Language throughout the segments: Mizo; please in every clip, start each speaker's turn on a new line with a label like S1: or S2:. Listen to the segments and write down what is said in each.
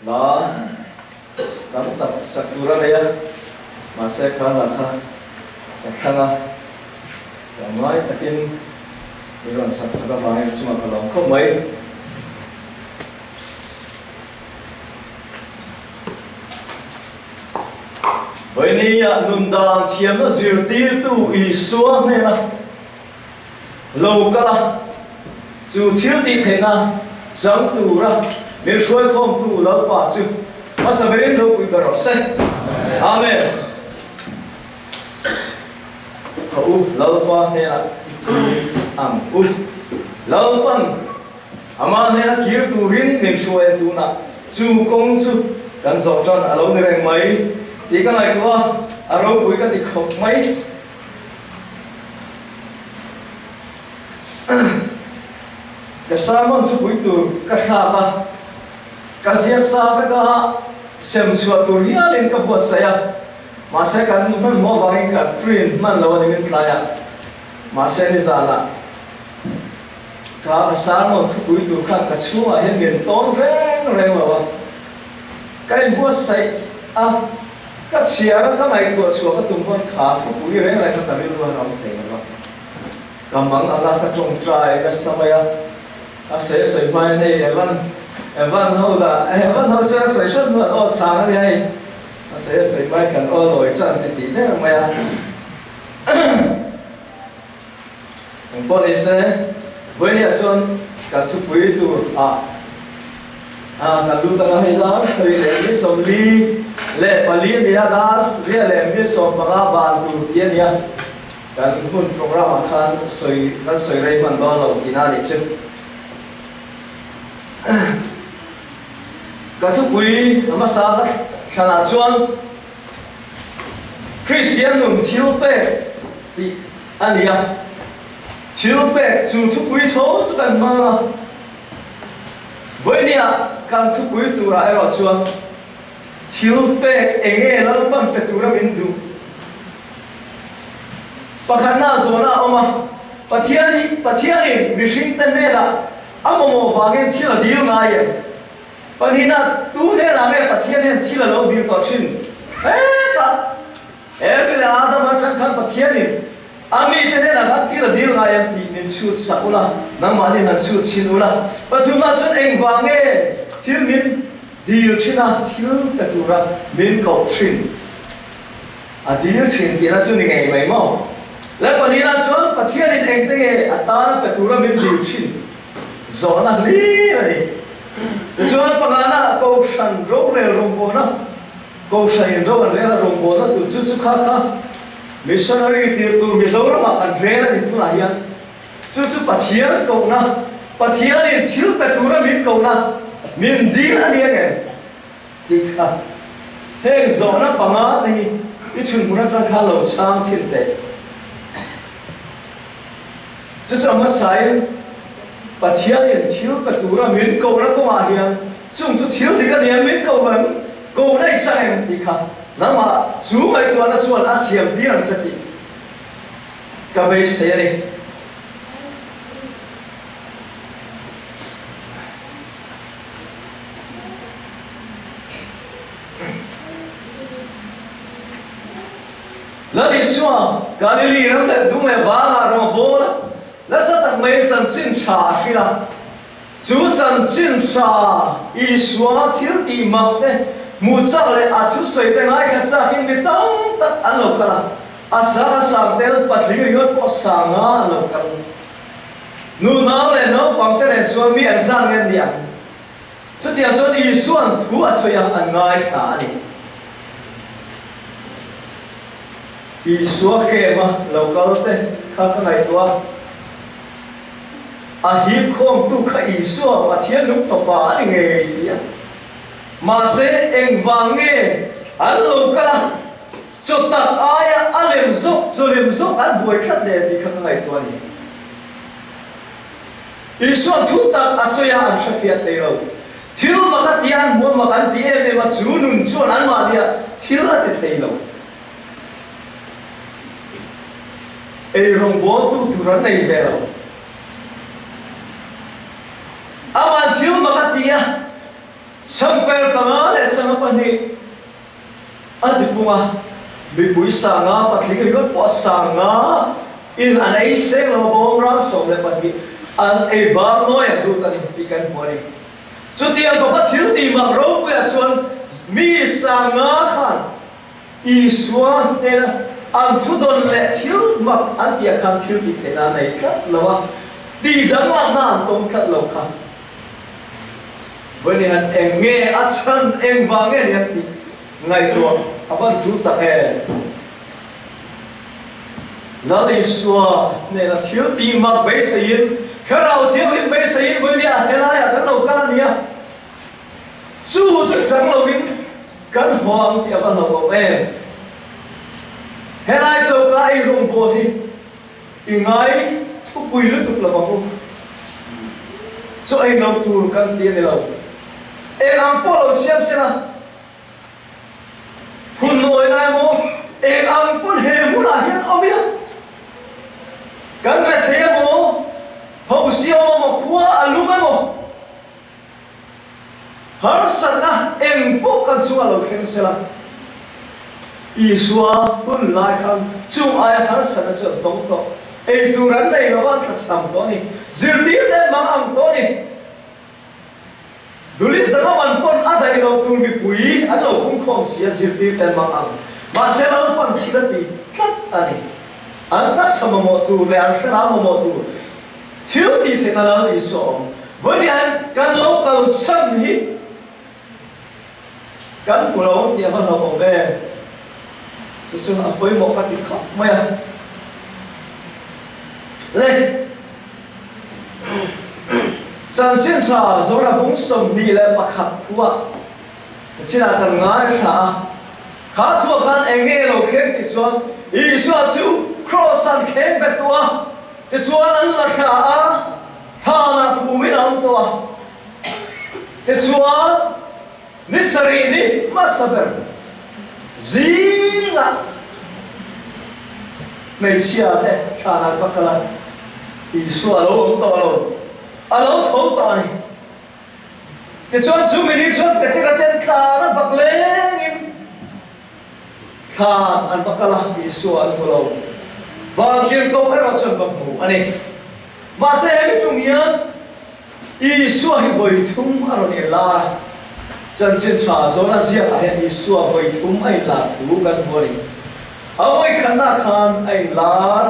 S1: Hla tam tak sak tur a nei a, mahse kha hla kha ka thlang a, tlawmngai takin min rawn sak sak avangin chungah ka lawm khawp mai. Vawinia nun dan thiamna zirtirtu Isua hnena lo kal a, chu thil tih theihna chang tura min hruaikhawmtu Lalpa chu hmasa berin ropui ber rawh se. Amen. Ka u Lalpa hnenah i kir ang u. Lalpan Amah hnena kir turin min hruai a tunah chu kawng chu kan zawh tan a lo ni reng mai tih ka ngaihtuah a, a ropui ka ti khawp mai. Ka sermon chu pui tur ka thlak a, ka ziak sa vek a, sem chhuah tur hialin ka buatsaih a, mahse kan hmanhmawh avangin ka print hman lo a ni min tlai a, mahse nizanah Ka a sermon thupui tur khan ka chhungah hian min tawn reng reng lo a, ka inbuatsaih a, ka chhiar a, ka ngaihtuah chhuah ka tum pawn kha thupui reng reng kha ka rilru a ram thei lo va, ka mang anga ka tawngtai nasa mai a, a sawi a sawi hmain hei Evan, Evan ho dah, Evan ho chuan sawi hrat hnuah aw chhang a ni hei, a sawi a sawi hmain kan aw lawi tan ti tih der mai a. Eng pawh ni se, vawinia chuan kan thupui tur ah kan lut anga hei dar 74 a ni a, dar 25 ban tur tih a ni a, kan hun program ah khan sawi kan sawi rei hman dawn lo tihna a nih chu. Ka thupui hmasa ka thlanah chuan Kristian nun thil pek tih a ni a, thil pek chu thupui tho chu kan hmang a, vawinia kan thupui turah erawh chuan thil pek eng nge Lalpan pe tura min duh? Pakhatna zawhna a awm a, Pathian hi Pathianin mihringte hnenah a mamawh vangin thil a dil ngai em? Pahnihna, tu hnenah nge Pathian hian thil a lo dil tawh thin? Hetah, Evi leh Adam atang khan Pathianin a mite hnenah khan thil a dil ngai em tih min chhut sak ula, nangmahni han chhut chhin ula. Pathumna chuan engvang nge thil min dil thin a, thil pe tura min koh thin? A dil thin tihna chu ni ngei mai maw? Leh pahnihna chuan Pathianin engte nge a tana pe tura min dil thin? Zawhna hlir a ni. Tichuan pangana Kohhran rorel rawngbawlna, Kohhranin ro an rel a rawngbawlna tur chu chu kha kha Missionary tir tur Mizoramah kan rel a ni tunah hian. Chu chu Pathian kohna, Pathianin thil pe tura min kohna, min dil a ni ang em? Tih kha heng zawhna panga te hi i chhunhmun atang khan lo chhang chhin teh. Chu chu a hmasain Pathianin thil pe tura min kohna kawngah hian chung chu thil dik a ni em, min ko em, kohna i chang em tih kha nangmah chu ngaihtuahna chuan a siam tir ang che tih ka beisei a ni. Lal Isua Galili ram leh dung leh vangah ram a bawl a, nasa tak maiin chanchin tha a hrilh a. Chu chanchin tha Isua thil tih mak te hmuh chak leh a thusawi te ngaithla chakin mi tam tak an lo kal a, a sang a sang tel patling ringawt pawh sanga an lo kal. Nunau leh naupang te nen chuan mi an zan nge ni ang? Chutiang chuan Isua'n thu a sawi a, an ngaithla a ni. Isua kem a lo kal te kha ka ngaihtuah a, a hip khawmtu kha Isua Pathian nung fapa a ni ngei si a. Mahse, engvang nge an lo kal a? Chaw tak aia a lem zawk, chaw lem zawk an buai tlat le tih kha ka ngaihtuah a ni. Isua'n thu tak a sawi a, an hrefiah thei lo. Thil mak a ti a, an hmuam mak an ti em em a, chu nun chuan anmahnia thil a ti thei lo. Ei rawngbawltu tur an nei ve lo. Aman thil mak a ti a. Changper panga leh sangha pahnih a ti pung a, mipui sanga patling ringawt pawh sanga in an ei seng lo a, bawmrang 12 an ei bar nawi an dut a ni tih kan hmu a ni. Chutiang khawpa thil tih mak ropuiah chuan mi sanga khan Isua hnena an thudawn leh thil mak an tihah khan thil tih theihna a nei tlat lo a, tih danglamna an tawng tlat lo kha. Vawiin hian eng nge a chhan, eng vang nge ni an tih ngaihtuah a van tul tak em? Lal Isua hnena thil tih mak beiseiin, Thlarau Thianghlim beiseiin vawiin hian helaiah kan lo kal a nia. Chu chu chang loin kan haw ang tih a va hlauhawm em? Helai choka ei rawngbawl hi i ngai thupui lutuk lo ang u. Chaw ei lo tur kan ti a ni lo. Eng ang pawh lo siam sela, phun nawi lai maw eng ang pawn he hmunah hian awm ila kan rethei emaw, hausi awm emaw, khua a lum emaw, Harsatna eng pawh kan chungah lo thleng sela, Isua hun lai khan chung aia harsatna chu an tawng tawh. Ei tur an nei lo a, an tlachham tawh a ni. Zirtirte an mang ang tawh a ni. Duli zangam an pawn a daih lo tur mipui an lo pungkhawm si a, zirtirte an mang ang. Mahse Lalpan thil a ti tlat a ni. An taksa mamawh tur leh an thlarau mamawh tur Thil tih theihna Lal Isua a awm. Vawiin hian kan lo kal chhan hi kan hmu lo tih a va hlauhawm em? Chu chu a pawimawh ka ti khawp mai a. Le Chanchin tha Zora bung 21 thuah chinah kan ngaithla a. Kha thuah khan eng nge lo thleng tih chuan Isua chu Kraws an kheng bet tawh a. Tichuan an la thla a, thlanah phumin a awm tawh a. Tichuan ni sarih ni hmasa ber zingah hmeichhia te thlanah an va kal a, Isua a lo awm tawh lo, a lo tho tawh a ni. Tichuan chumi ni chuan Petera ten tlan a bak lengin, Thlan an va kal a, Isua an hmu lo. Vantirhkoh erawh chuan va hmu a ni. Mahse hemi tum hian Isua hi vawi thum a rawn inlar a. Chanchin tha zawn a ziakah hian Isua vawi thum a inlar thu kan hmu a ni. A vawi khatnaah khan a inlar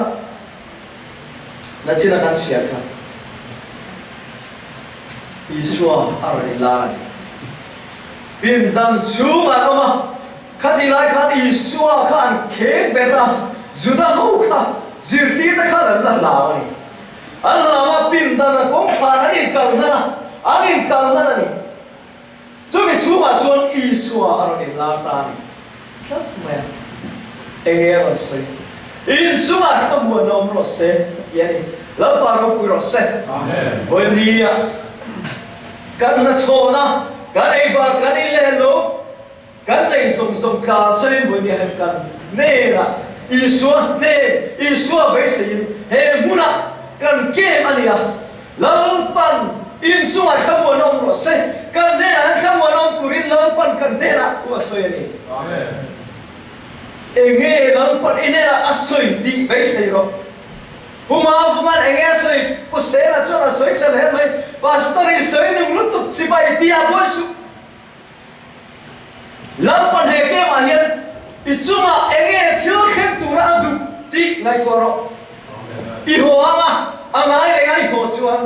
S1: nachin a kan chhiar kha Isua a rawn inlar a ni. Pindan chhung an awm a, khatih lai khan Isua kha an kheng bet a, Juda ho kha zirtirte khan an la hlau a ni. An hlau a, pindan a kawngkhar an inkal hnan a, an inkal hnan a ni. Chumi chhungah chuan Isua a rawn inlar ta a ni tlat mai a. Enge a rawn sawi? Inchungah thlamuan awm rawh se a ti a ni. Lalpa ropui rawh se. Vawinia. Kan hnathawhna, kan eibar, kan in leh lo, kan nei zawng zawng tla sawiin vawinia hian kan hnenah Isua hnen, Isua beiseiin he hmunah kan kem a ni a, Lalpan inchungah thlamuan awm rawh se, kan hnenah hian thlamuan awm turin Lalpan kan hnenah thu a sawi a ni. Enge Lalpan i hnenah a sawi tih beisei rawh. Pu Mavuman enge a sawi? Pu Sela chuan a sawi tha hle mai. Pastor i sawi nung lutuk chibai ti a buai suh. Lalpan he game ah hian i chungah enge thil thleng tura a duh tih ngaihtuah rawh. I haw ang a, a ngai reng a i haw chuan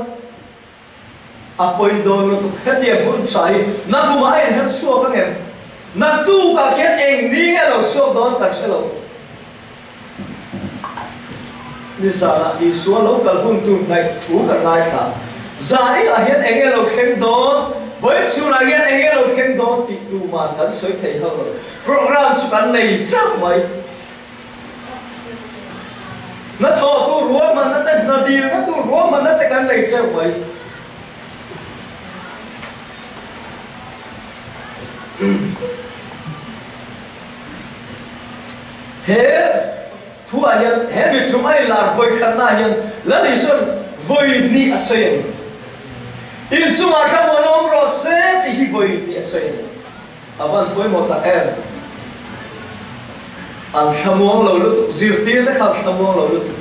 S1: a pawi dawn lutuk. Hetiang hun tha hi nakumah a inher chhuak ang em? Naktukah khian eng ni nge lo chhuak dawn kan hre lo. Nizanah Isua lo kal hun tur hnaih thu kan ngaithla. Zanilah hian eng nge lo thleng dawn, vawichhunah hian eng nge lo thleng dawn tih tuman kan sawi thei hauh lo. Program chu kan nei teuh mai. Hnathawh tur ruahmanna te, hna dilna tur ruahmanna te kan nei teuh mai. He thuah hian, he mithlum a inlar vawi khatnaah hian Lal Isua'n vawi hnih a sawi a ni. In chungah thlamuan awm rawh se tih hi vawi tih a sawi a ni. A van pawimawh tak em? An thlamuang lo lutuk, zirtir te kha an thlamuang lo lutuk.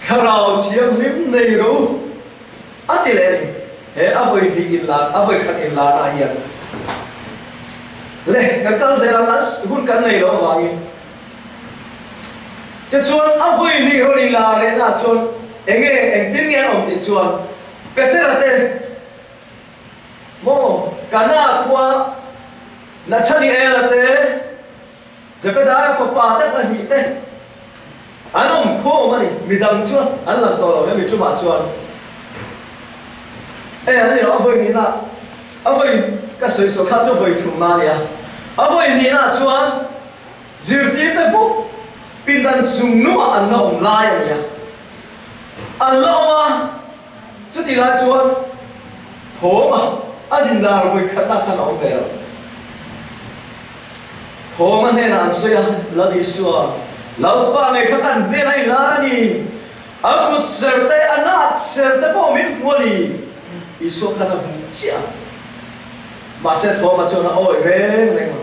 S1: Thlarau thianghlim nei ro a ti leh a ni. He a vawi hnih inlar, a vawi khat inlarna ah hian le kan kal zel a, kan hun kan nei lo avangin. Tichuan a vawi hnih rawn inlar lehna ah chuan enge engtin nge an awm tih chuan Petera te maw Kana khua Nathaniela te Zebedaia fapa te pahnihte an awm khawm a ni. Midang chuan an lang tawh lo hemi tumah chuan e an ni lo. A vawi nihna a vawi ka sawi sual kha chu vawi thumna a ni a. A vawi nihna chuan zirtirte bawk pindan chung nuah an la awm lai a ni a. An la awm a, chutih lai chuan thawma a dindan vawi khatna khan a awm ve lo. Thawma hnenah an sawi a, Lal Isua, Lalpa ngei kha kan hnen a inlar a ni, a kut ser te, a nak ser te pawh min hmu a ni. Isua khan a hmu chiah a, mahse Thawma chuan a awi reng reng lo.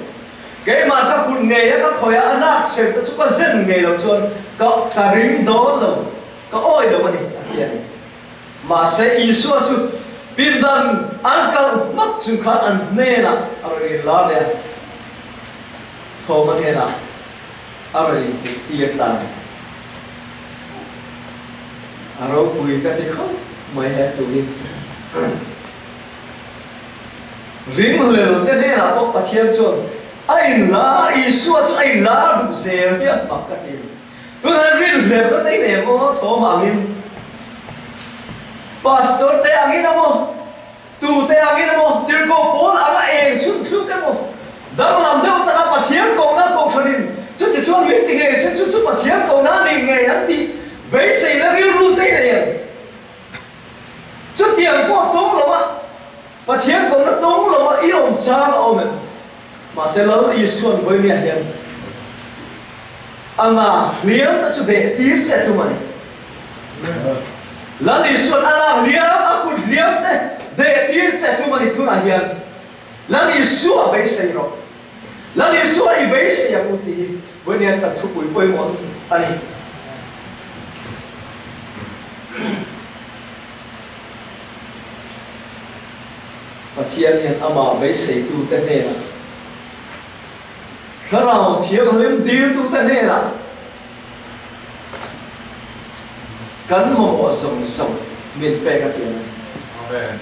S1: Keimah ka kut ngei a ka khawih a, a nak ser te chu ka zen ngei lo chuan ka ka ring dawn lo, ka awi lo a ni, a ti a ni. Mahse Isua chu pindan an kal hmak chung khan an hnenah a rawn inlar leh a, Thoma hnenah a rawn inhmuhtir ta a ni. A ropui ka ti khawp mai he thu hi. Ringhlel te hnenah pawh Pathian chuan a inlar, Isua chu a inlar duh zel hi a hmak ka ti. Tunah rinhlel ka nei nen maw thawm angin, Pastor te angin emaw, tu te angin emaw, tirhkoh pawl anga eng chhun thluk emaw, danglam deuh taka Pathian kohna kohhranin chuti chuan min ti ngei se chu chu Pathian kohna a nih ngei an tih beiseina rilru te i nei ang. Chutiang pawh tawng lo a, Pathian kohna tawng lo a i awm chang a awm em? Mahse Lal Isua'n Vawinia hian a nak hliam te chu beh tir che a tum a ni. Lal Isua'n a nak hliam, a kut hliam te beh tir che a tum a ni. Tunah hian Lal Isua beisei rawh. Lal Isua i beisei ang u tih hi Vawinia kan thupui pawimawh a ni. Pathian hian amah beiseitute hnenah, Thlarau Thianghlim diltute hnenah kan mamawh zawng zawng min pek a ti a ni.
S2: Amen.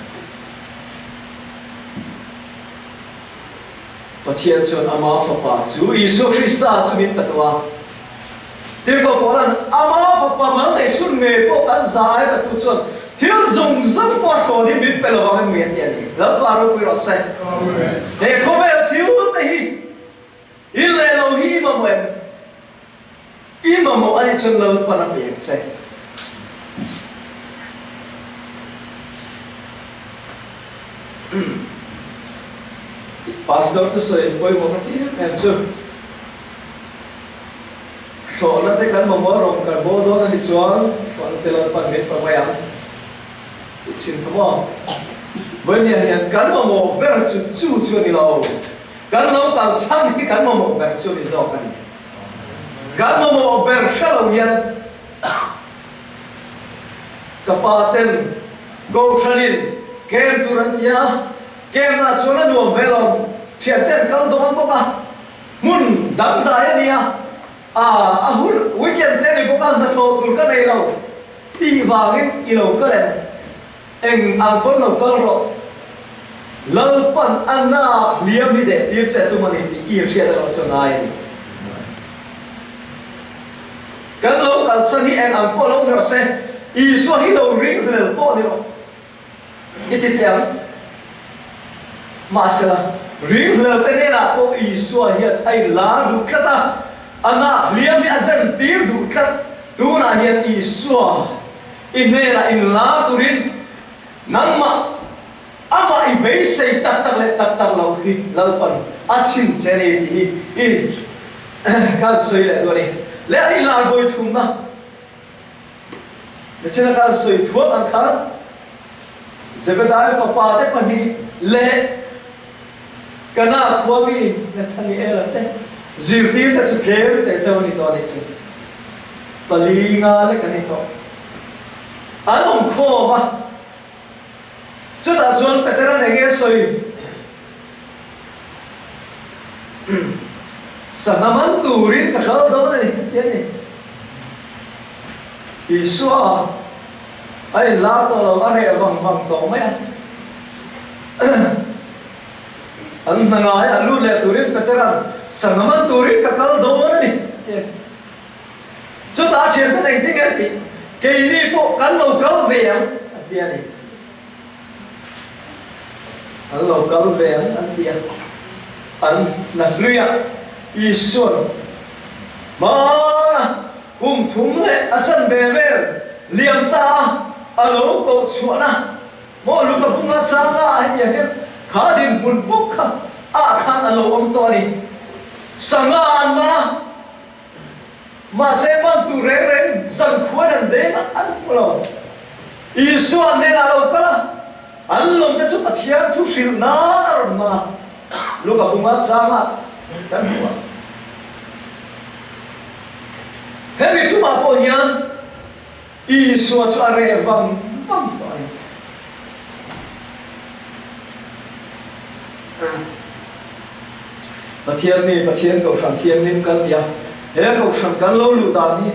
S1: Pathian chuan ama Fapa chu Isua Krista chu min pe tawh a. Tirhkoh Paula'n ama Fapa mal nei sun ngei pawh kan za ai petu chuan thil zawng zawng pawh a thlawn hi min pe lo vang em nge a ti a ni. Lalpa ropui rawh se. He khawvel thil te hi i leh lo hi i mamawh em? I mamawh a nih chuan Lalpan a pek che. Pastor thusawi pawimawh ka ti em em chu. Thlawhna te kan mamawh rawng kan bawl dawn a ni chuan thlawhna te Lalpan min pa mai ang tih thin kha maw? Vawinia hian kan mamawh ber chu chu chu a ni lo, kan lo kal chhan hi kan mamawh ber chu a ni zawk a ni. Kan mamawh ber hre lo hian ka pa ten Kohhranin kem tur an ti a, kemna chuan a nuam ve lo, thianten kal dawn bawk a. Hmun dangdai a nia, a a hun weekend te ni bawk a, hnathawh tur ka nei lo tih vangin i lo kal em? Eng ang pawn lo kal rawh, Lalpan a nak hliam hi deh tir che a tum a ni tih i inhriat erawh chu a ngai a ni. Kan lo kal chhan hi eng ang pawh lo ni rawh se, Isua hi lo ringhlel pawh ni rawh. I ti teh ang. Mahsela, ringhlel te hnenah pawh Isua hian a inlar duh tlat a, a nak hliam hi a zen tir duh tlat. Tunah hian Isua i hnenah inlar turin nangmah amah i beisei tak tak leh tak tak loh hi Lalpan a chhin che a ni tih hi i kan sawi leh duh a ni. Leh a inlar vawi thumna. Nichina khan sawi thuak ang khan. Zebedaia fapate pahnih leh Kana khuami Nathaniela te zirtirte chu tlem teh cheu a ni tawh a nih chu. Pali nga lek an ni tawh. An awm khawm a, chutah chuan Petera'n enge a sawi? Sangha man turin ka kal dawn a ni ti a ni. Isua a inlar tawh lo, a reh vang vang tawh mai a. An hna ngai a lut leh turin Petera'n sangha man turin ka kal dawn a ni ti a ni. Chutah a thianten engtin nge an tih? Keini pawh kan lo kal ve ang a ti a ni. An lo kal ve ang an ti a, an hna hluiah Isua'n hmana kum thum leh a chanve vel liam ta a, a lo koh chhuahna maw Luka bunga changa ah hetiang hian kha dinhmun bawk kha ah khan an lo awm tawh a ni. Sangha an man a. Mahse man tur reng reng zankhuan an deng a, an hmu lo. Isua hnenah a lo kal a, an lawmte chu Pathian thu hrilh nan a rawn hmang a, Luka bunga changa kan hmu a. Hemi chungah pawh hian Isua chu a reh vang vang tawh a ni. Pathian mi, Pathian Kohhran Thianghlim kan ti a, he Kohhran kan lo luh dan hi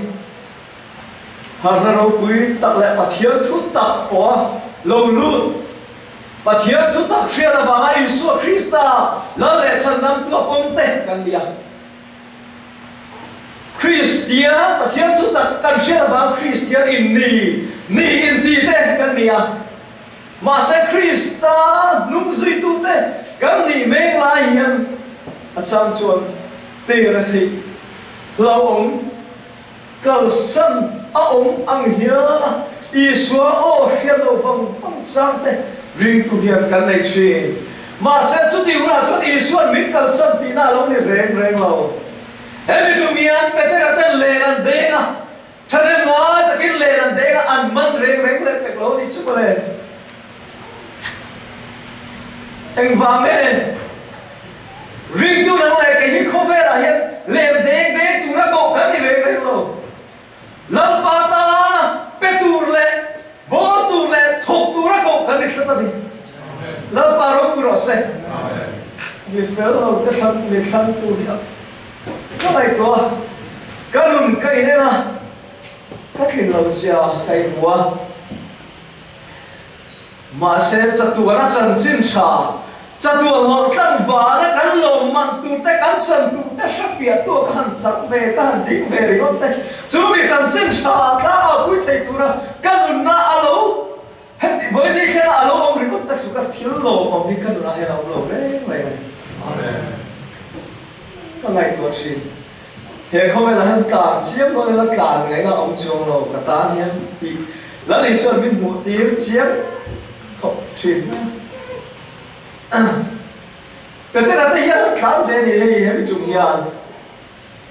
S1: harhna ropui tak leh Pathian thu tak pawha lo lut, Pathian thu tak hriat avanga Isua Krista Lal leh Chhandamtu a pawm te kan ni a. Kristian, Pathian thu tak kan hriat avang Kristian in ni, ni inti te kan ni a. Mahse Krista hnungzuitute kan nih mek lai hian a chang chuan tir a theih hlauhawm Kalsan a awm ang hian a Isua aw hriat loh vang vang chang te ringtu hian kan nei thin. Mahse chuti hunah chuan Isua'n min kalsan tihna a lo ni reng reng lo. Hemi tum hian Petera ten len an deng a, thahnem ngai takin len an deng a, an man reng reng leh pek lo a ni chu mawle. Engvang nge? Ringtu nang leh kei hi khawvelah hian lem deng deng tura koh kan ni reng reng lo. Lalpa tana pe tur leh bawl tur leh thawk tura koh kan ni tlat a ni. Lalpa ropui rawh se. Mi fel lo te thlan mi thlan tur hi a ka ngaihtuah a, ka nun ka inen a, ka tlin lo zia ka inhmu a. Mahse, chatuan a chanchin tha, chatuan hlawh tlangval a kan lawm man tur te, kan chan tur te hrefiah tu a ka han chak ve, ka han ding ve ringawt te, chu mi chanchin tha tlangau pui thei tura ka nunna a lo heti vawini thlenga a lo awm ringawt te tluka thil lawmawm hi ka nunah hian a awm lo reng reng a ni. Ka ngaihtuah thin. He khawvelah hian tlan chiam dawn ila tlan ngaihna a awm chuang lo, ka tan hian tih Lal Isua'n min hmuh tir chiam khawp thin mai a. Petera te hian an tlan ve a ni hei hemi chung hian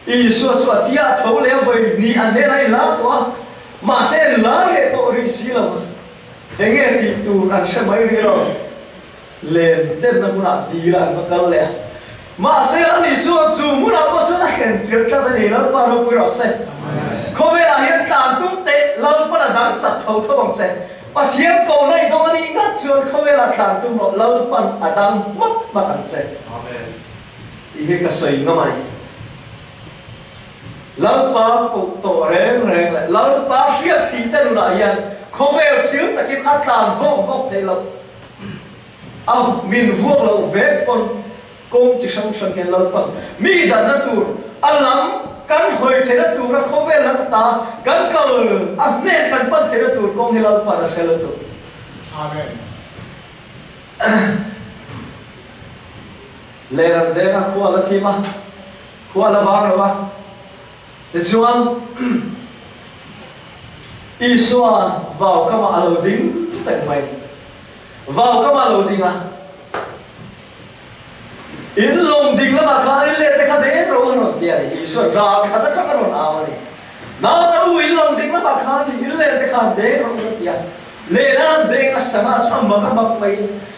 S1: Isua chu a thi a, a tho leh a vawi hnih a hnenah a inlar tawh a, mahse a inlar leh tawh rih si lo. Enge tih tur an hre mai rih lo. Len tenna hmunah dil an va kal leh a. Mahse ani chuan chu hmunah pawh chuan a thlen chirh tlat a ni, Lalpa ropui rawh se. Khawvelah hian tlan tum teh, Lalpan a dang chat tho tho ang che. Pathian kohna i dawng a nih ngat chuan khawvelah tlan tum rawh, Lalpan a dang hmak hmak ang che. Tih hi ka sawi ngam a ni. Lalpa koh tawh reng reng leh Lalpa hriat thih te nunah hian khawvel thil takin a tlan vawk vawk theih loh. A min vuak loh vek pawn kawng chi hrang hrang hian Lalpan mi danna tur a lam kan hawi theihna tura khawvel lam ata kan kal a hnen kan pan theihna tur kawng hi Lalpan a hre lutuk.
S2: Amen.
S1: Len an deng a, khua la thim a, khua la var lo a. Tichuan, Isua vau kamah a lo ding reng mai. Vau kamah a lo ding a, In lawng ding lamah khan in let te kha deng ro a rawn ti a ni. Isua ral khat atang a rawn au a ni. Nauta u, in lawng ding lamah khan in let te khan deng ro a ti a. Lehlam deng a sangha chu a mak a mak mai.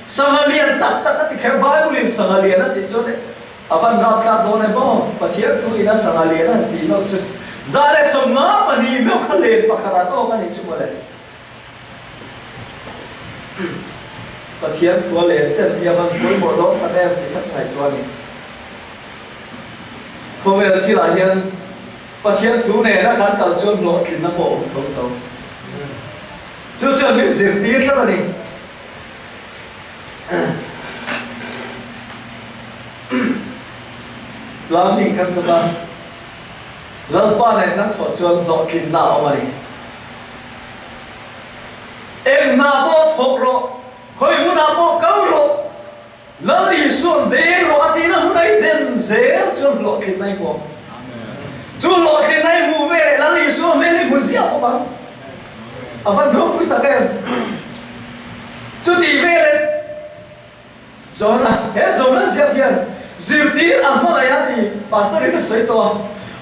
S1: Sangha lian tak tak a ti kher, Bible in sangha lian a tih chuan a van rapthlak dawn em aw? Pathian thu in a sangha lian a han tih loh chu 154 meuh kha len pakhat ah tawk a nih chu mawle. Pathian thu a len ten hi a van pawimawh dawn tak em tih kha ka ngaihtuah a ni. Khawvel thil ah hian Pathian thu nena kan kal chuan hlawhtlinna pawh a awm tho tho. Chu chuan min zirtir tlat a ni. Plumbing kan thawk a, Lalpa nen kan thawh chuan hlawhtlinna a awm a ni. Eng hna pawh thawk rawh, khawi hmunah pawh kal rawh, Lal Isua'n deng rawh a tihna hmun a i den zel chuan hlawhtlinna i hmu ang. Chu hlawhtlinna i hmuh ve leh Lal Isua hmel i hmu ziah bawk ang. A van ropui tak em! Chutih veleh Jona, he Jona ziak hian zirtir a hmangaih a ti Pastor in a sawi tawh a,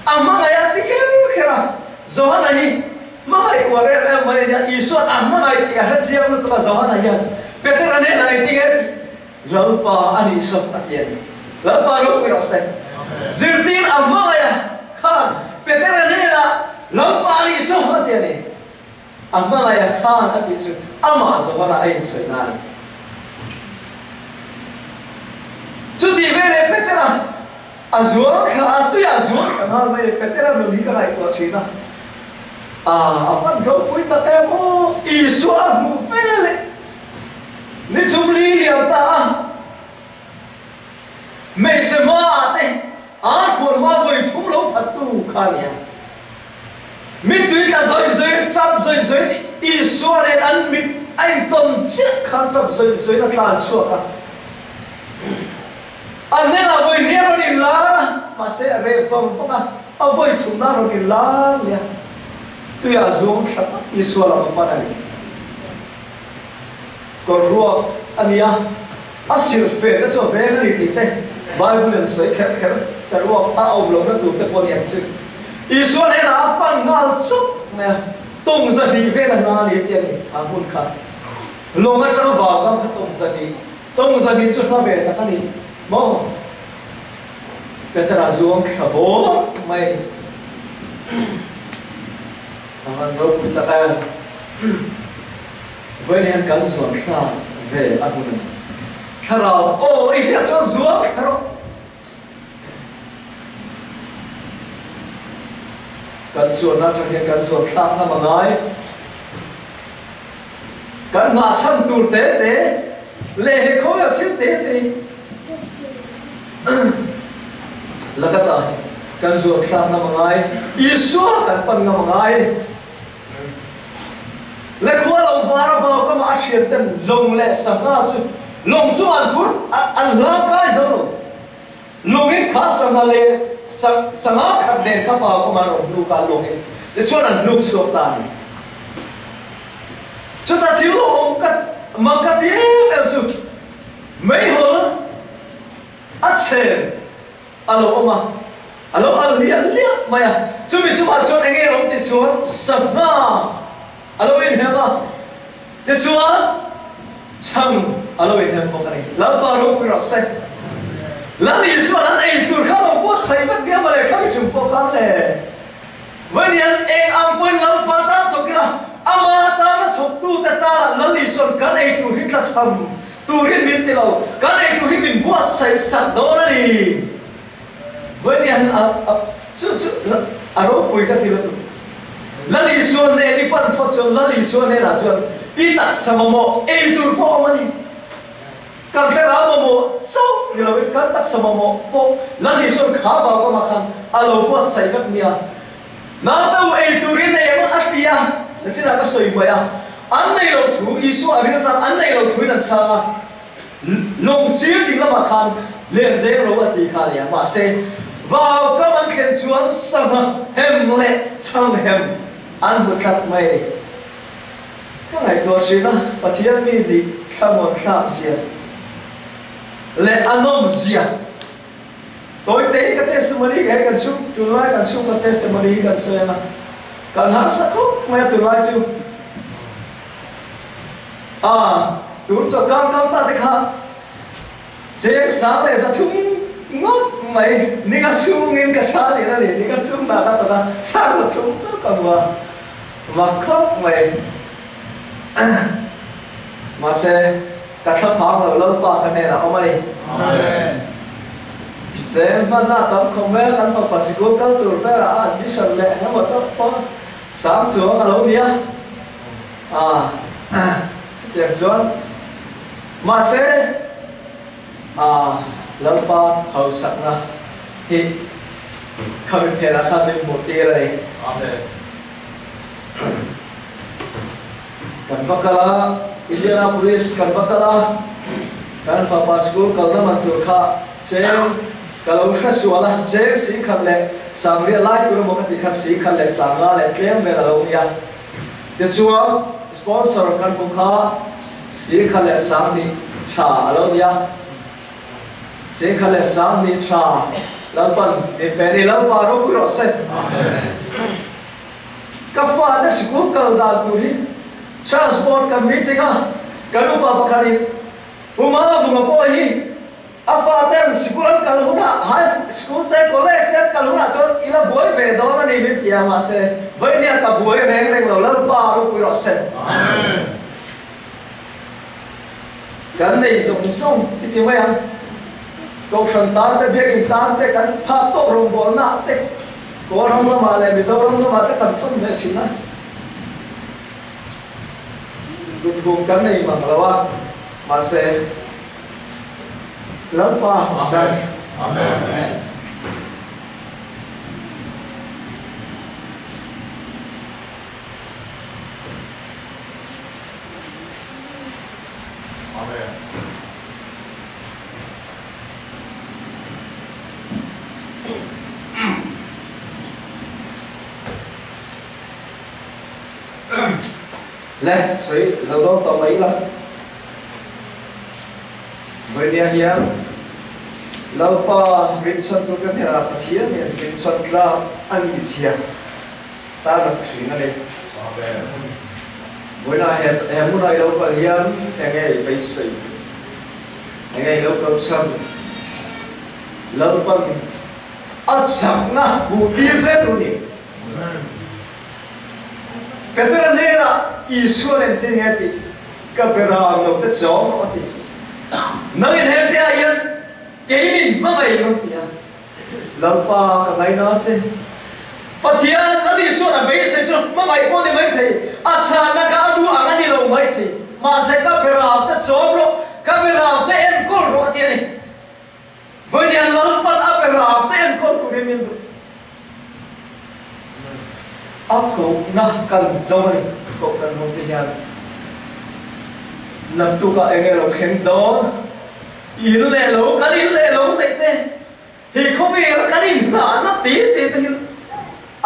S1: a hmangaih a ti kher kher a, Johana hi Hmangaih uar em em mai a nia, Isua'n a hmangaih tih a hre chiang lutuk a, Johana hian Petera hnenah engtin nge tih? Lalpa a nih sawk a ti a ni. Lalpa ropui rawh se. Zirtir a hmangaih a khan Petera hnenah Lalpa a nih sawk a ti a ni. A hmangaih a khan a tih chu amah Johana a insawi na a ni. Chutih veleh Petera A zuang thla a, tuiah a zuang thla nghal mai e, Petera nun hi ka ngaihtuah thin a, a van ropui tak em aw, Isua a hmuh ve leh ni chum li liam ta a, hmeichhe hmaah te ar khuan hma vawi thum lo thattu kha a nia. Mittui tla zawi zawiin tap zawi zawiin Isua nen an mit a intawn chiah khan tap zawi zawiin a tlan chhuak a. A hnenah vawi hnih a rawn inlar a, mahse a reh vang vang a, a vawi thumna a rawn inlar leh a, tuiah zuang thla tak Isua lam a pan a ni. Kawr ruak a ni a, a sirh fe te chu a veng a ni tih te Bible in a sawi kher kher, saruak a awm lohna tur te pawh a ni ang chu. Isua hnenah a pan nghal chawp mai a, tawng 200 vel a hna a ni a ti a ni, a hmun kha lawng atanga vau kam kha tawng 200. Tawng 200 chu hla ve tak a ni maw? Petera zuang thla bawr mai a ni. A van ropui tak em! Vawiin hian kan zuan thla ve a hun a ni. Thlarau aw i hriat chuan zuang thla rawh. Kan chuanna atang hian kan zuan thlak ngam a ngai. Kan nghahchhan tur te te leh he khawvel thil te te hi lakata hi kan zuan thlak ngam a ngai. Isua kan pan ngam a ngai. Le khua lo var a vau kama a thian ten lawng leh sangha chu lawng chu an phur an hlang kai zo lo. Lawng in kha sangha leh sangha khat nen kha vau kama an rawn hnuk a lawng in tichuan an hnuk chhuak ta a ni. Chuta thil lo awm ka mang ka ti em em chu meihawl a chhem A lo awm a, a lo al liah liah mai a. Chumi chungah chuan eng nge awm tih chuan sangha a lo inhem a, tichuan chhang a lo inhem bawk a ni. Lalpa ropui rawh se. Lal Isua'n an ei tur kha a lo buatsaih vek viau mawle, khami chung pawh khan le. Vawiin eng ang pawhin Lalpa tan thawk ila, ama tana thawktute tana Lal Isua'n kan ei tur hi tlachham Turin min ti lo, kan ei tur hi min buatsaih sak dawn a ni. Vawiin a a chu chu a ropui ka ti lutuk. Lal Isua nen i pan phawt chuan Lal Isua hnenah chuan i taksa mamawh ei tur pawh a awm a ni. Kan thlarau mamawh chauh ni loin kan taksa mamawh pawh Lal Isua'n kha vau kamah khan a lo buatsaih vek nia. Naute u ei turin nei ang a ti a, nachinah ka sawi hmai a, an nei lo thu, Isua a riltlang an nei lo thuin an chhang a, lawng sir ding lamah khan len deng lo a ti kha a nia, mahse vau kam an thlen chuan sangha hem leh chhang hem an hmu tlat mai a ni. Ka ngaihtuah hrin a, Pathian mi nih thlamuan thlak zia leh a nawm zia. Tawite ka testimony hi kan chhung tunlai kan chhungkaw testimony hi kan sawi ang a, kan harsa khawp mai a tunlai chu. A, tun chawlhkar kal ta te kha cheng 1300 ngawt mai ninga chhungin ka tha leh a ni, ninga chhung lah ka tawk a, 1300 chu ka hmu a, mak khawp mai. Mahse, ka thla phang lo Lalpa ka hnenah awm a ni. Cheng hmanna tam khawm vel kan fapa sikul kal tur berah a admission leh engemaw tawk pawh sang chuang a lo ni a. A, chutiang chuan mahse a Lalpa hausakna hi khami phenah khan min hmuh tir a ni. Amen. Kan va kal a, Indianapolis kan va kal a, kan fapa school kalna man tur kha cheng ka lo hre sual a, cheng 10,030 lai tur emaw ka ti kha 10,050 leh tlem vel a lo ni a. Tichuan, sponsor kan hmu kha 10,020 tha a lo ni a. 10,020 tha Lalpan min pe a ni. Lalpa ropui rawh se. Ka fate sikul kal dan tur hi Church Board kan meeting a, kan upa pakhatin Pu Mavunga pawh hi A faten sikul an kal hunah, high school te, college te an kal hunah chuan i la buai ve dawn a ni min ti a, mahse vawinia ka buai reng reng lo, Lalpa ropui rawh se. Kan nei zawng zawng i ti mai ang, Kohhran tan te, Biakinn tan te, kan phak tawh rawngbawlnaah te, Kawlram lamah leh Mizoram lamah te kan thawn ve thin a, kut hum kan nei mang lo a, mahse, Lalpa hmasa ni. Amen.
S2: Amen.
S1: Le, sawi zo dawn tawh mai ila. Vawinia hian Lalpa rinchhantu ka hnenah Pathian hian rinchhan tlak a nih zia tarlang thin a ni. Vawiinah he hmunah i lo kal hian enge i beisei? Enge i lo kal chhan? Lalpan a chakna hmuh tir che tur ni. Petera hnenah Isuan engtin nge tih Ka bera lo te chawm rawh a ti. Nangin hengte ah hian kei min hmangaih ang ti a. Lalpa ka ngaina che. Pathian Lal Isuan a beisei chu hmangaih pawh ni maithei, a chhanna kha a duh ang a ni lo maithei. Mahse ka bera te chawm rawh, ka bera te enkawl rawh a ti a ni. Vawiin Lalpan a bera te enkawl turin min duh. A kohna kan do a ni. Kohhran ho te hian naktukah eng nge lo thleng dawn? In leh lo, kan in leh lo daih te, hi khawvel kan inhnahna ti ti te hi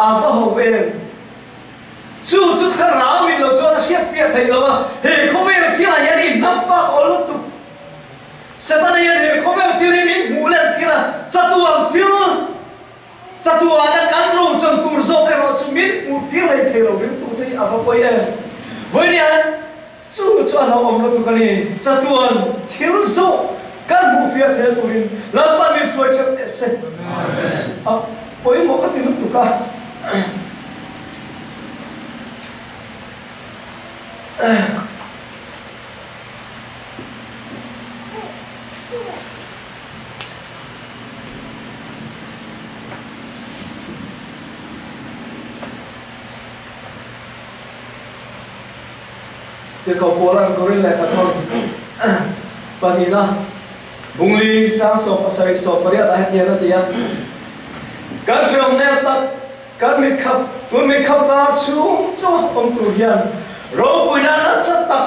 S1: a va ho em? Chu chu thlarau in lo chuan a hriat fiah theih lo a, he khawvel thilah hian inhnam fak awl lutuk. Setana hian he khawvel thil hi min hmuh let tir a, chatuan thil, chatuana kan rochan tur zawk erawh chu min hmuh tir hlei thei lo ringtute hi a va pawi em. Vawiin chu chu a hlauhawm lutuk a ni, chatuan thil zawk kan hmuh fiah thei turin Lalpa min hruai theuh teh se. A pawimawh ka ti lutuk a. Tirhkoh Paula'n Korin lehkha thawn pahnihna bungli chang 17 18 ah hetiang a ti a, Kan hreawm nel tak Kan mitkhap, tun mitkhap kar chhung chu awm tur hian ropuina nasa tak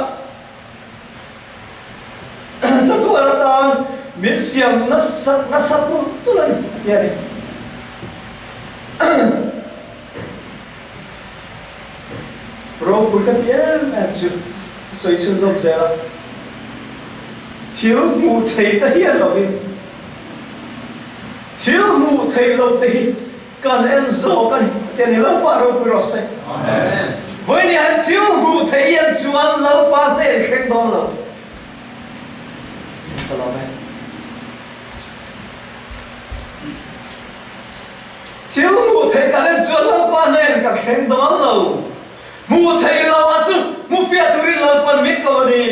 S1: chatuan atan min siam nasa nasa tur tur a ni, a ti a ni. Ropui ka ti em em chu a sawi chhunzawm zel a, thil hmuh theih te hian lovin thil hmuh theih loh te hi Kan en zawk a ni. Pathian hi Lalpa ropui rawh se. Amen. Vawiin hian thil hmuh theih hian chuan Lalpa hnen i thleng dawn lo. Ka lawm e. Thil hmuh theih kan en chuan Lalpa hnen kan thleng dawn lo. Hmuh theih lo ah chu hmu fiah turin Lalpan mit ko a ni.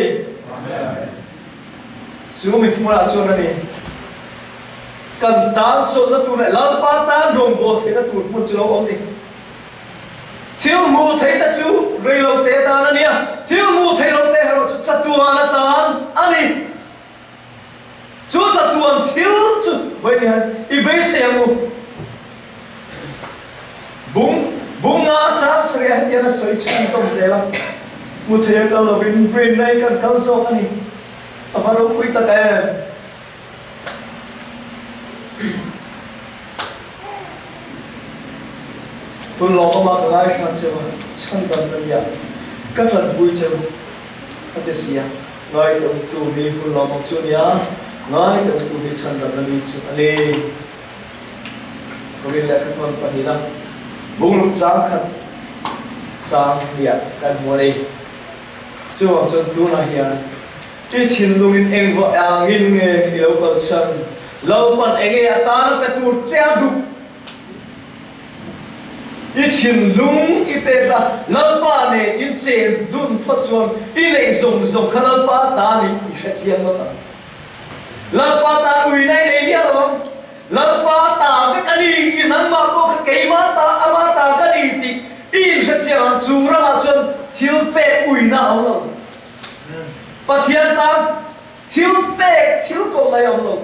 S1: Chu mi hmunah chuan a ni. Kan tan chawlhna tur leh Lalpa tan rawngbâwl theihna tur hmun chu lo awm ni. Thil hmuh theihte chu reilote tan a ni a, thil hmuh theih lote erawh chu chatuan atan a ni. Chu chatuan thil chu vawiin hian i beisei ang u. Bung bunga chang sarih hetiang a sawi chhunzawm zel a, hmu thei a kal lovin rinna in kan kal zawk a ni. A va ropui tak em! Hun lawm awmah ka ngaihran cheu a, chhan dam na nia, ka tanpui cheu a ti si a. Ngaihtuahtu hi hun lawm awm chu a nia, ngaihtuahtu hi chhan dam na ni chu a ni. Korin lehkhathawn pahnihna bungruk chang khat chang hniah kan hmu a ni. Chuvang chuan tunah hian I thinlungin engvah angin nge i lo kalsan? Lalpan enge a tan pe tur che a duh? I thinlung i pek a, Lalpa nen in chen dun phawt chuan i neih zawng zawng kha Lalpa tan i i hrechiang ngawt ang. Lalpa tan uina i nei miah lo ang. Lalpa ta vek a ni, i nangmah pawh kha keimah ta, ama ta ka ni tih i inhrechiang ang. Chu ramah chuan thil pek uina a awm lo. Pathian tan thil pek thil ko mai awm lo.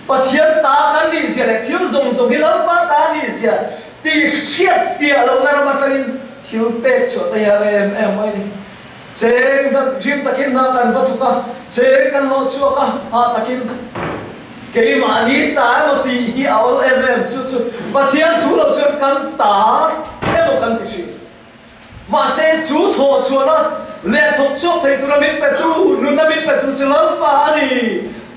S1: Pathian ta kan nih zia leh thil zawng zawng hi Lalpa ta nih zia tih hriat fiah lohna ram atangin thil pek chhuah te hi a rem em mai ni. Cheng rim takin hna kan va thawk a, cheng kan hlawh chhuak a, hah takin keimahni ta emaw tih hi a awl em em. Chu chu Pathian thu lo chuan kan ta emaw kan ti thin. Mahse, chu thawh chhuahna leh thawk chhuak thei tura min petu, nunna min petu chu Lalpa a ni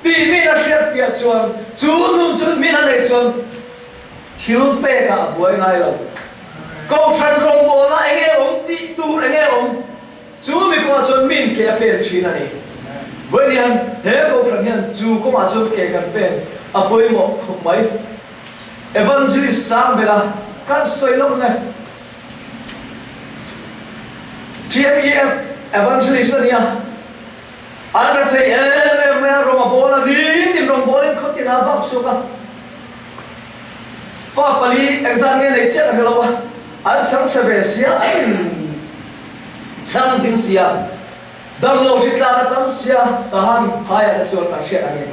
S1: tih min a hriat fiah chuan, chu nun chu min a neih chuan thil pekah a buai ngai lo. Kohhran rawngbawlna eng nge awm tih tur eng nge awm chu mi kawngah chuan min ke a pen thin a ni. Vawiin hian he kohhran hian chu kawngah chuan ke kan pen a pawimawh khawp mai. Evangelist Sangbela kan sawi lawk nge? TMEF Evangelist a nia. An rethei em em mai a, rawng a bawl a, nitin rawng bawlin khaw tin a vak chhuak a. Fa pali engzat nge nei chiah ka hre lo a, an chhang chhe ve sia, an in chhang zing sia, damlo hritlak a tam sia, tahan phaiah te chuan kan hriat angin.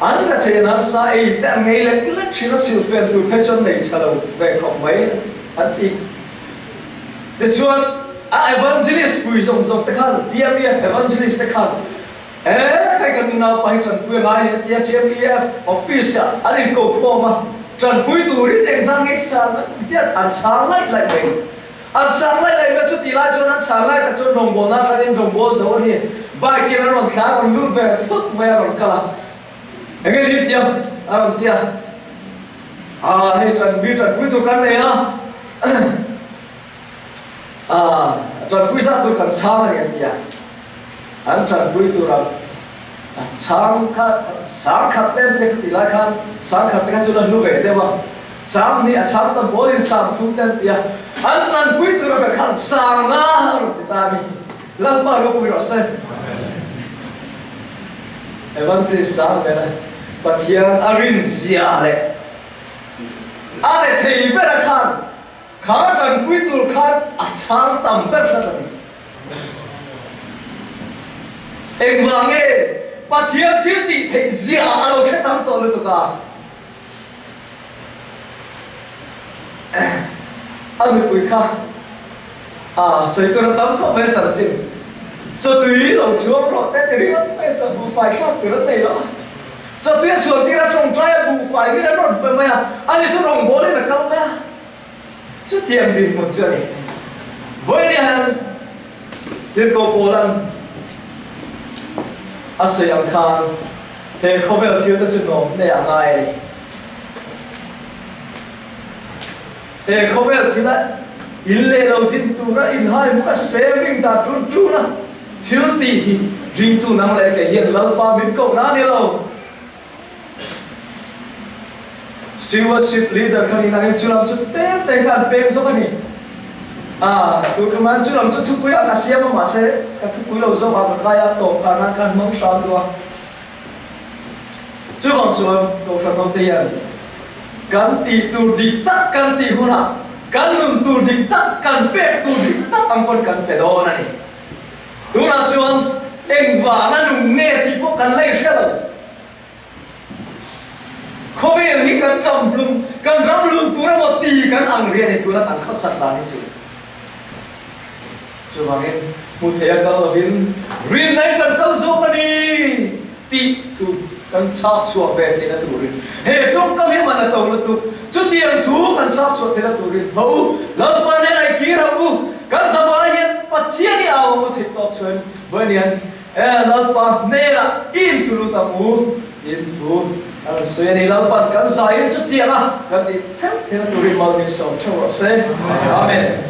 S1: An rethei an harsa ei te an ngei lek lek thin a, silfen tur phei chuan nei tha lo ve khawp mai an ti. Tichuan a evangelist pui zawng zawng te khan TMEF evangelist te khan e khai kan nunau pa hi tanpui a ngai ni an ti a, TMEF office ah an inko khawm a, tanpui turin engzah nge chhan an ti a, an chhang laih laih mai. An chhang laih laih mai chutih lai chuan an chhang lai tak chuan rawngbawlna atangin rawngbâwl zo a ni. Bike in a rawn thla a rawn lut ve thut mai a rawn kal a, Enge ni tia? a rawn ti a. Aa hei tanpui tanpui tur kan nei a, aa tanpui zat tur kan chhang a ni an ti a. An tanpui tur a chhang kha sang khat te an ti a khatih lai khan sang khat te kha chu la hlu ve deuh a. Sang hnih a chhang ta bawlin sang thum te an ti a, an tanpui tur a ber khan sang nga a rawn ti ta a ni. Lalpa ropui rawh se. Evangelist sang ber a Pathian a rin zia leh a rethei ber a khan kha tanpui tur khan a chhang tam ber hlat a ni. Engvang nge Pathian thil tih theih zia a lo hre tam tawh lutuk a? A nupui kha a sawi tur a tam khawp mai a chanchin. Chawtui lo chhuang rawh te ti ringawt mai a chaw buhfai thlak tur an nei lo a. Chawtui a chhuah tir a tawngtai a buhfai min an rawn pe mai a, ani chu rawngbawlin a kal mai a. Chutiang dinhmun chu a ni. Vawiin hian Tirhkoh Paula'n a sawi ang khan he khawvel thil te chu nuam hle a ngai a ni. He khawvel thila. In leh lo din tura inhai muk a saving dah ṭun ṭun a, thil tih hi ringtu nang leh kei hian Lalpa min koh na a ni lo. Stewardship leader kha nih angin chu lam chu tlem te kha an peng zawk a ni. A, tur ṭumain chu lam chu thupui ah ka siam a mahse ka thupui lo zawk ah ka kai a, tawp kar nan khan hmang hram duh a. Chuvang chuan Kohhran hote hian kan tih tur dik tak kan tih hunah kan nun tur dik tak, kan pek tur dik tak ang pawn kan pe dawn a ni. Tunah chuan engvanga nung nge tih pawh kan la inhre lo. Khawvel hi kan ram hlun, kan ram hlun tur emaw ti kan ang rih a ni tuna kan khawsat dan hi chu. Chuvangin hmu thei a kal lovin rinna in kan kal zawk a ni tih thu kan chhak chhuah ve theihna turin he tawngkam hi man a to lutuk. Chutiang thu kan chhak chhuah theihna turin ho u, Lalpa nen ai kir ang u, kan zavai hian Pathian i au ang u theih tawk chuan Vawiin E Lalpa hnenah i intulut ang u tiin thu a rawn sawi a ni. Lalpa'n kan zaiin chutianga kan tih theuh theihna turin mal min sawm theuh rawh se. Amen.